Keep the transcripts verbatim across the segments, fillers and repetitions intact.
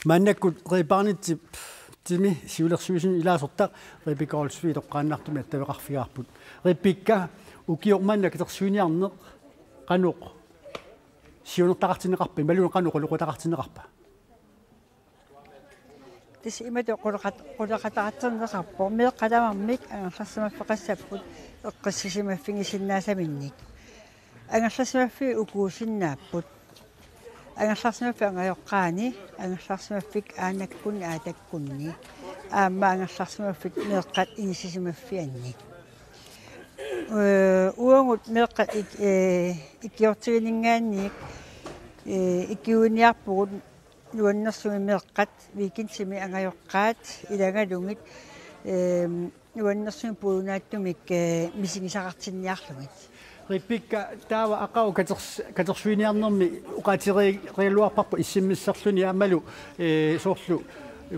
Maannakkut Rebardip timi siulersuisuni ilaasortaq Rebekka Olsvig toqqaannartumik attaveqarfigaarput. Rebekka, ukioq manna katersuiniarneq qanoq siunertaqartinneqarpa, imaluunniit qanoq oqaloqataqartinneqarpa? Tassa imatut quleqat-, quleqataqartinneqarpoq meeqqat tamarmik angerlarsimaffeqassapput eqqissisimaffigisinnaasaminnit. Angerlarsimaffiit ukuusinnaapput. Angerlarsimaffik angajoqqaani, angerlarsimaffik aanakkunni aatakkunni, aamma angerlarsimaffik meeqqat inissisimaffianni. Ee, uagut meeqqat ik-, ee, ikiortigininngaanniit, ee, ikiuiniarpugut nuannersumik meeqqat weekendimi angajoqqaat ilagalugit, ee, nuannersumik puiunaattumik, ee, misigisaqartinniarlugit. Rebekka, taava aqagu katers-, katersuiniarnermi oqaatigereeraluarparput S M S-erluni aammalu, ee, soorlu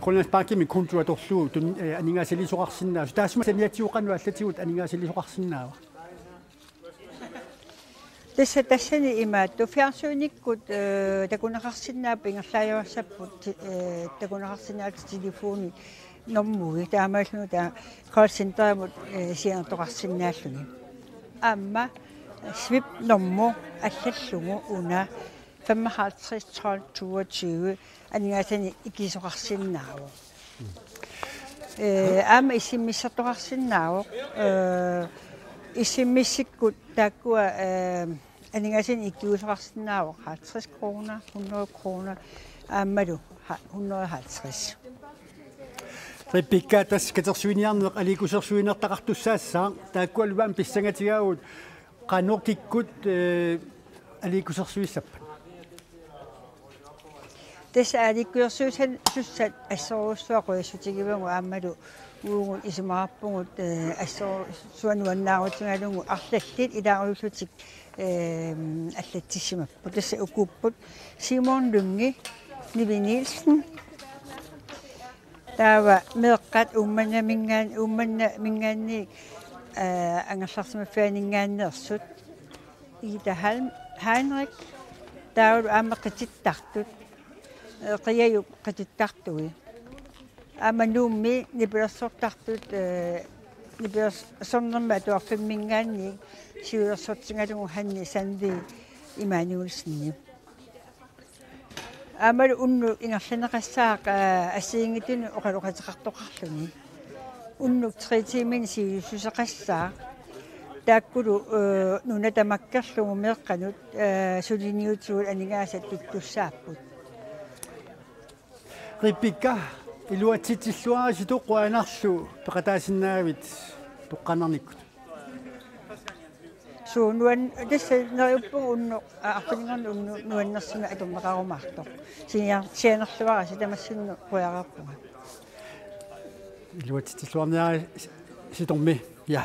Grønlandsbankimi konto atorlugu tun-, ee, aningaasaliisoqarsinnaasoq. Taassuma saniatigut qanoq allatigut aningaasaliisoqarsinnaava? Tassa tassani imaattoq fjernsynikkut, ee, takuneqarsinnaapput ingerlaajuassapput, ee, takuneqarsinnaapput telefoni normugi taamaalilluni taava callcenterimut, ee, sianertoqarsinnaalluni. Aamma svip normu allallugu una femoghalvtreds tolv toogtyve aningaasanik ikisoqarsinnaavoq. Ee, aamma S M S-ertoqarsinnaavoq. Ee, S M S-ikkut taakkua, ee, aningaasanik ikiuisoqarsinnaavoq halvtreds kroner, hundrede kroner, aammalu ha-, hundrede og halvtreds. Rebekka, tassa katersuiniarneq aliikkusersuinertaqartussaassaaq, taakkualu aamma pissangatigaagut qanoq kikkut, ee, aliikkusersuissappat? Tassa aliikkusersuissussat assorujussuaq qujassutigivagut aammalu uagut isumaqarpugut, ee, assorujussuaq nuannaarutigalugu arlallit ilaarusullutik, ee, allatsissimapput. Tassa ukuupput Simon Lynge, Nivi Nielsen. Taava meeqqat Uummannaminngaan-, Uummannaminngaanniit, ee, angerlarsimaffianinngaanneersut. Ida Halm-, Heinrich, taavalu aamma qitittartut, ee, Qiajuk qitittartui. Aamma Nuummi nipilersortartut, ee, nipilersornermi atuarfimminngaanniit siulersortigalugu Hanne Sandvig Immanuelsenip. Aammalu unnuk ingerlanneqassaaq, aa, assigiinngitsunut oqaloqateqartoqarluni. Unnuk tre tiimini sivisussuseqassaaq. Taakkulu, ee, nuna tamakkerlugu meeqqanut, ee, suliniutigut aningaasat tuttussaapput. Rebekka, iluatsitsilluaritsi, qujanarlu peqataasinnaagavit toqqaannarnikkut. Suu, nuan-, tassa neriuppunga unnuk, aa, arfininngorneq unnuk nuannersumik atorneqarumaartoq. Sinia-, sianerluarisi, tamassinnut qujareerpunga. Iluatsitsilluarniaritsi Tommy. Ja.